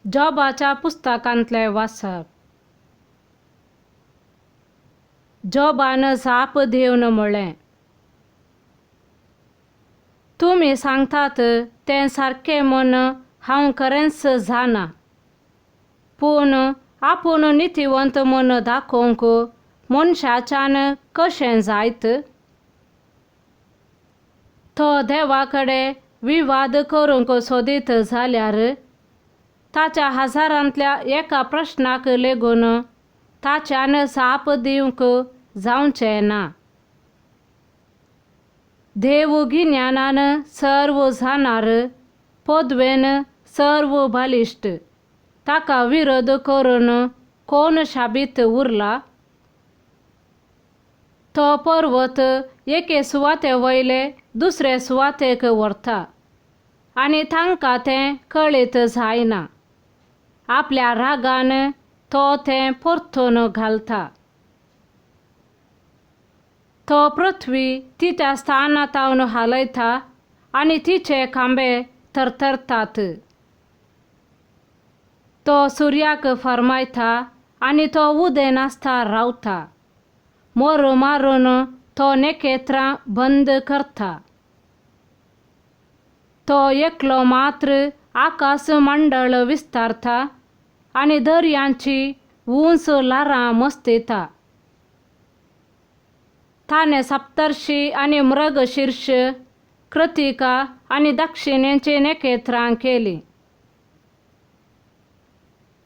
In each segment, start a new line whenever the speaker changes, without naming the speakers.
जॉबाच्या पुस्तकांतलें वाचप. जॉबान जाप दिवन म्हळें, तुमी सांगतात तें सारकें म्हूण हांव खरेंच जाणा, पूण आपूण नितीवंत म्हूण दाखोवंक मनशाच्यान कशें जायत? तो देवा कडेन विवाद करूंक सोदीत जाल्यार ताच्या हजारांतल्या एका प्रश्नाक लेगून ताच्यान जाप दिवंक जावचें ना. देव गिन्यानान सर्व जाणार, पदवेन सर्व बलिश्ट, ताका विरोध करून कोण शाबीत उरला? तो पर्वत एके सुवाते वयले दुसरे सुवातेक व्हरता आनी तांकां तें कळीत जायना. आपल्या रागान तो तें परतून घालता. तो पृथ्वी तिच्या स्थानांतावन हालयता आनी तिचे खांबे थरथरतात. तो सुर्याक फर्मायता आनी तो उदेनासता रावता. मोर मारून तो नखेत्रां बंद करता. तो एकलो मात्र आकाश मंडळ विस्तारता आनी दर्यांची उंच ल्हारां मस्तिता. ताणें सप्तर्शी आनी मृगशीर्ष, कृतिका आनी दक्षिणेची नखेत्रां केलीं.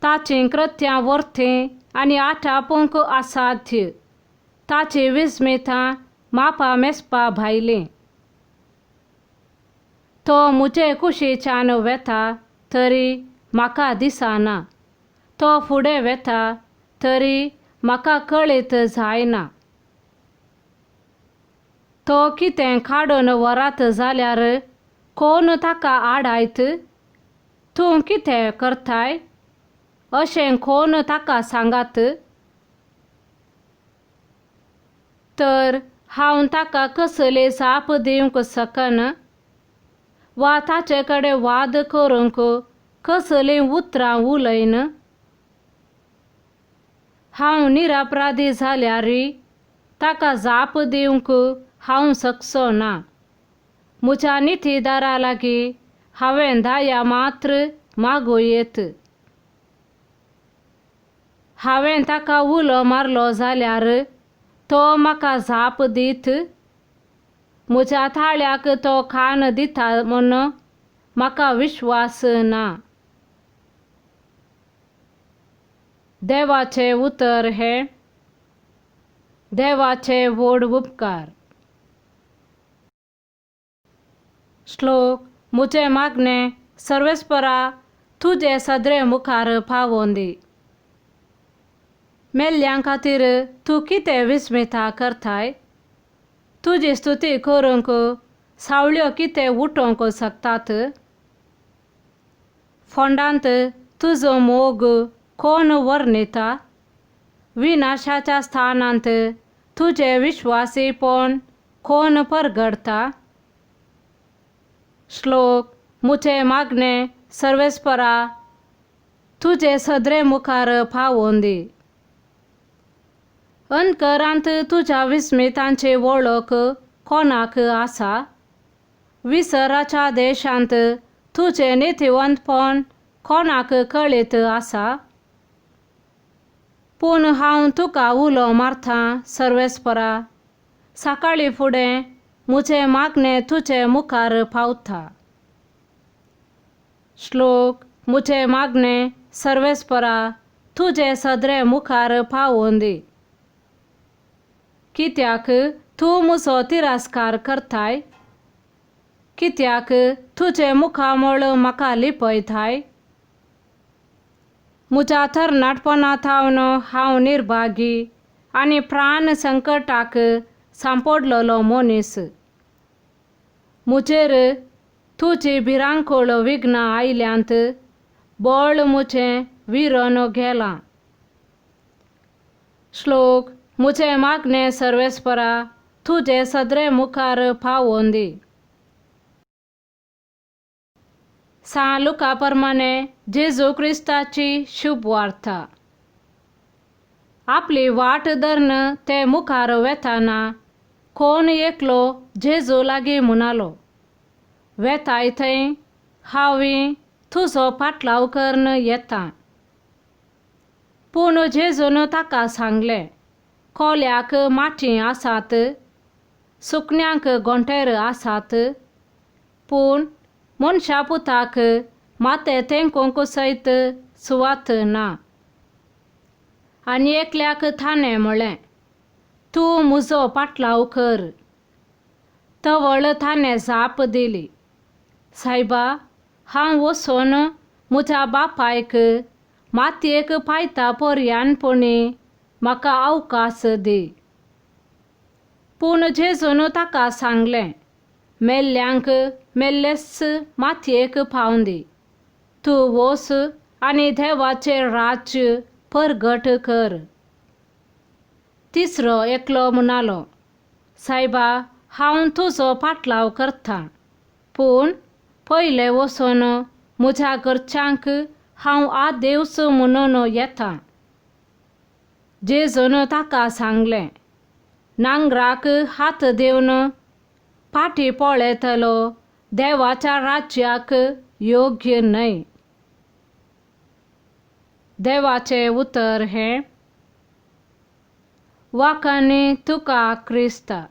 ताचीं कृत्यां वर्थीं आनी आटापूंक असाध्य, ताची विस्मितां मापा मेजपा भायलीं. तो म्हजे कुशीच्यान वेता तरी म्हाका दिसना, तो फुडें वेता तरी म्हाका कळीत जायना. तो कितें काडून व्हरत जाल्यार कोण ताका आडायत? तूं कितें करताय अशें कोण ताका सांगात? तर हांव ताका कसली जाप दिवंक शकना वा ताचे कडेन वाद करूंक कसलीं उतरां उलयन? हांव निरपराधी जाल्यारय ताका जाप दिवंक हांव शकचो ना. म्हज्या नितीदारा लागीं हांवें दया मात्र मागूं येत. हांवें ताका उलो मारलो जाल्यार तो म्हाका जाप दीत? म्हज्या ताळ्याक तो कान दिता म्हूण म्हाका विश्वास ना. देवाचें उतर हें देवाचे व्हड उपकार. श्लोक. म्हजें मागणें सर्वेस्परा तुजे सदरे मुखार पावोवन दी. मेल्ल्यां खातीर तूं कितें विस्मिता करताय? तुजी स्तुती करूंक सावळ्यो कितें उठोवंक शकतात? फोंडांत तुजो मोग कोण वर्णिता? विनाशाच्या स्थानांत तुजें विश्वासीपण कोण परगडता? श्लोक. म्हजें मागणें सर्वेस्परा तुजे सदरे मुखार पावोवन दी. अंतकरांत तुज्या विस्मितांची वळख कोणाक आसा? विसराच्या देशांत तुजें नितीवंतपण कोणाक कळीत आसा? पूण हांव तुका उलो मारतां सर्वेस्परा, सकाळीं फुडें म्हजें मागणें तुजे मुखार पावता. श्लोक. म्हजें मागणें सर्वेस्परा तुजे सदरे मुखार पावोवन दी. कित्याक तूं म्हजो तिरस्कार करताय? कित्याक तुजें मुखामळ म्हाका लिपयताय? म्हज्या तरणाटपणा थावन हांव निर्भागी आनी प्राण संकटाक सांपडलेलो मनीस. म्हजेर तुजी भिरांकूळ विघ्नां आयल्यांत, बळ म्हजें विरोन गेलां. श्लोक. म्हजें मागणें सर्वेस्परा तुजे सदरे मुखार पावोवन दी. सां लुका प्रमाणे जेजू क्रिस्ताची शुभ वार्ता. आपली वाट धरून ते मुखार वेताना कोण एकलो जेजू लागीं म्हणालो, वेताय थंय हांव तुजो पाटलाव करून येता. पूण जेजून ताका सांगलें, कोल्याक माटी आसात, सुकण्यांक गोंटेर आसात, पूण मनशा पुताक माते तेंकोंक सयत सुवात ना. आनी एकल्याक ताणें म्हळें, तूं म्हजो पाटलाव कर. तवळ ताणें जाप दिली, सायबा, हांव वचून म्हज्या बापायक मातयेक पायता पर्यानपणी म्हाका अवकाश दी. पूण जेजून ताका सांगलें, मेल्ल्यांक मेल्लेच मातयेक पावूं दी, तूं वच आनी देवाचें राज्य परगट कर. तिसरो एकलो म्हणालो, सायबा, हांव तुजो पाटलाव करता, पूण पयलें वचून म्हज्या घरच्यांक हांव आदेवच म्हणून येता. जेजून ताका सांगलें, नांगराक हात दिवन फाटीं पळयतलो देवाच्या राज्याक योग्य न्हय. देवाचें उतर हें. वाखाणी तुका क्रिस्ता.